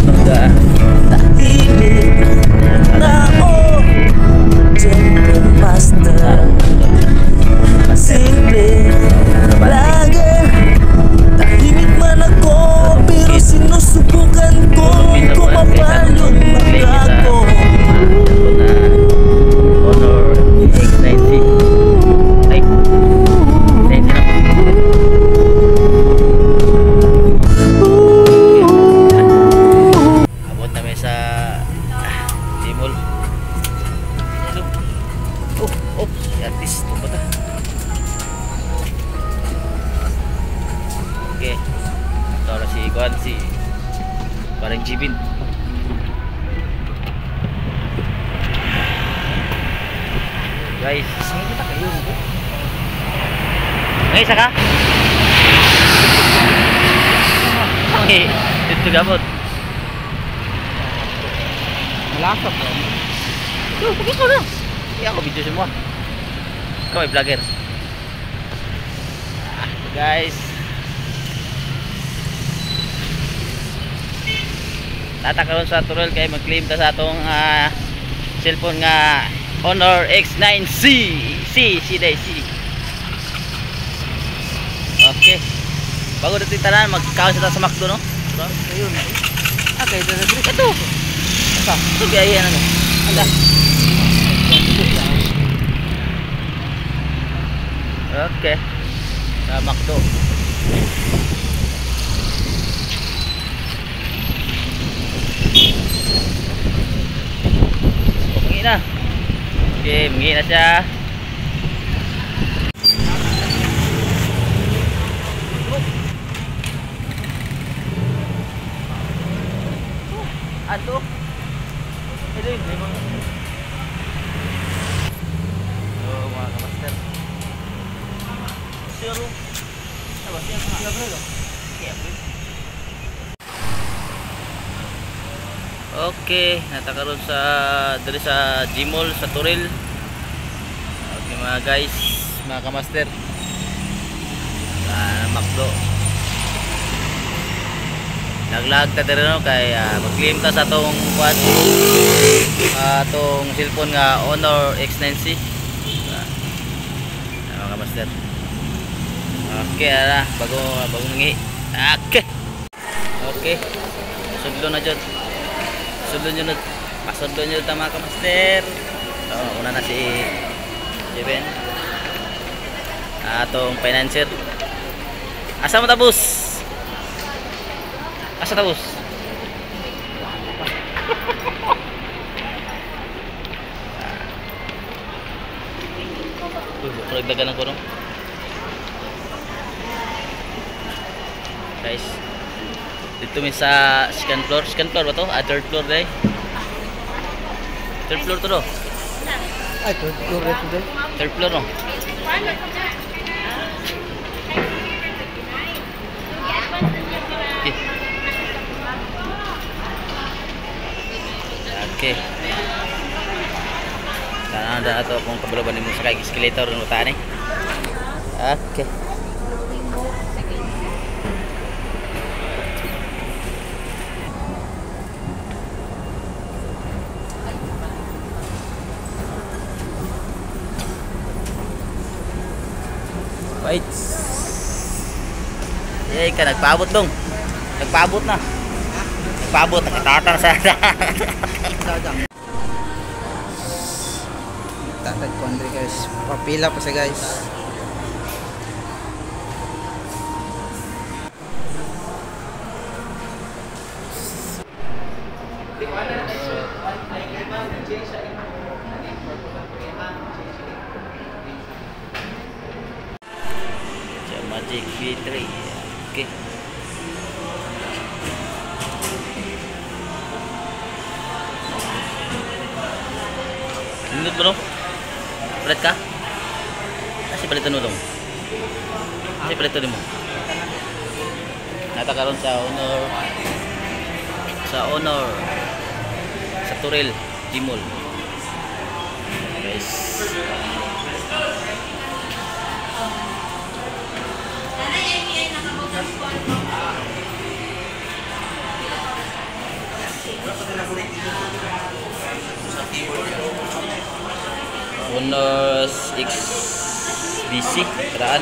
Tungga. Tahimik tao, Gentle master. Simple lagi. Tahimik man ako, pero sinusubukan kong kumapal yung mukha ko. Honor X9C. Ay, 9C na. Abot namin sa Timol. Oh, oh, si artist. Ito ba ta? Okay. Ito na si Juan, si parang Jibin. Guys. Ngay, isa ka? Okay, dito gamot. Malakap ba? Yo, pagkita ko na. Hindi ako video semua. Ikaw ay vlogger. Ah, guys. Tata karon sa Turel kay mag-claim ta sa atong cellphone nga Honor X9C. C, C day C. Okay. Bago natin tanan, magkaon sa ta sa McDo, no? Ayun. Ah, kay dito dito. Ito. Asa? Ito biyahe ano. Ala. Okay. Sa McDo. Oh, mangi na. Okay, mangi na siya. Ato. Ito yun, may mga. So, mga kamaster. Sure. Ano siya? Okay, natakaroon sa diri sa Gmall sa Turil. Okay mga guys, mga kamaster. Sa McDo. Laglag ta diri no kay mag-claim ta sa atong kuan, atong cellphone nga Honor X9C. Mga kamaster. Okay ara, bago bago mangi. Okay. Okay. Sudlo na jud. Sudlo nyo na. Pasudlo nyo ta mga kamaster. So, una na si Jeven. Atong financer. Asa mo tapos? Asa tapos? Uy, nagdagan ko no. Guys, dito mi sa second floor. Second floor ba to? Ah, third floor day. Third floor to do. Ay, third floor ito day. Third floor no. Okay. Okay. Sana na ato kung kabalo ba nimo sa kay escalator no ta ni. Okay. Wait. Eh, ka nagpaabot dong. Nagpaabot na. Nagpaabot, nakatata sa. Tatag ko andre guys. Papila pa sa guys. Magic V3. Okay. Nindot bro? Palit ka? Kasi palitan mo dong. Kasi palitan mo. Nata karon sa Honor. Sa Honor. Sa Turil, Gmall. Guys. Honor XBC, karaan.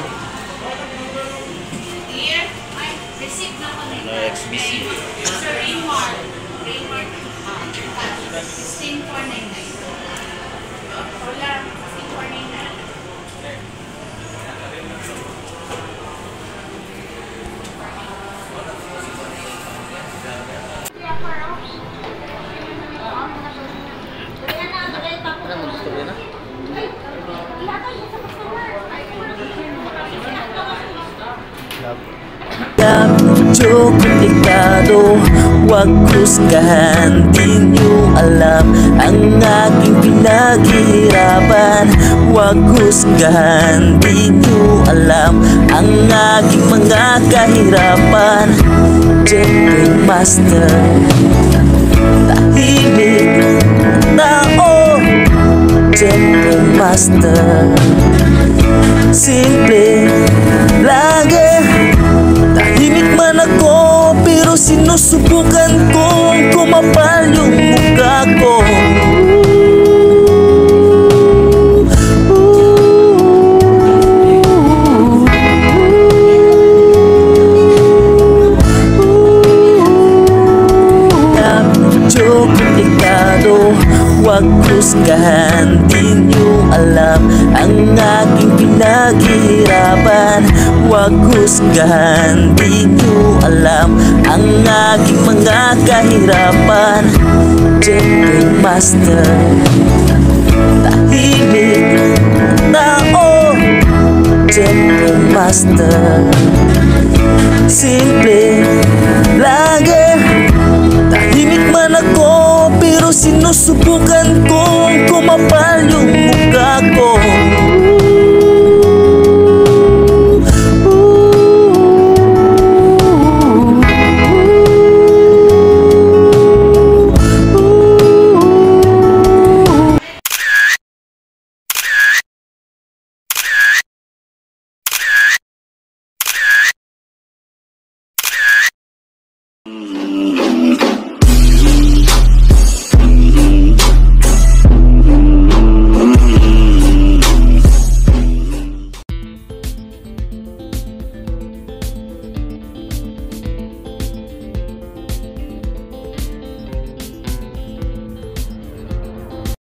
Dear, ay, receive na ko Honor XBC. Sir Raymar. Raymar, 16,499. Wala, 16,499. Ano mo gusto rin na? Medyo komplikado. Huwag husgahan, di nyo alam ang aking pinaghihirapan. Huwag husgahan, di nyo alam ang aking mga kahirapan. Jeffrey Master, tahimik tao. Jeffrey Master, simple lagi. Tahimik man ako, pero sinusubukan kong kumapal yung mukha ko. Medyo komplikado. Huwag husgahan, di nyo alam ang aking pinaghihirapan. Huwag husgahan, di nyo alam ang aking mga kahirapan. Jeffrey Master, tahimik tao. Jeffrey Master.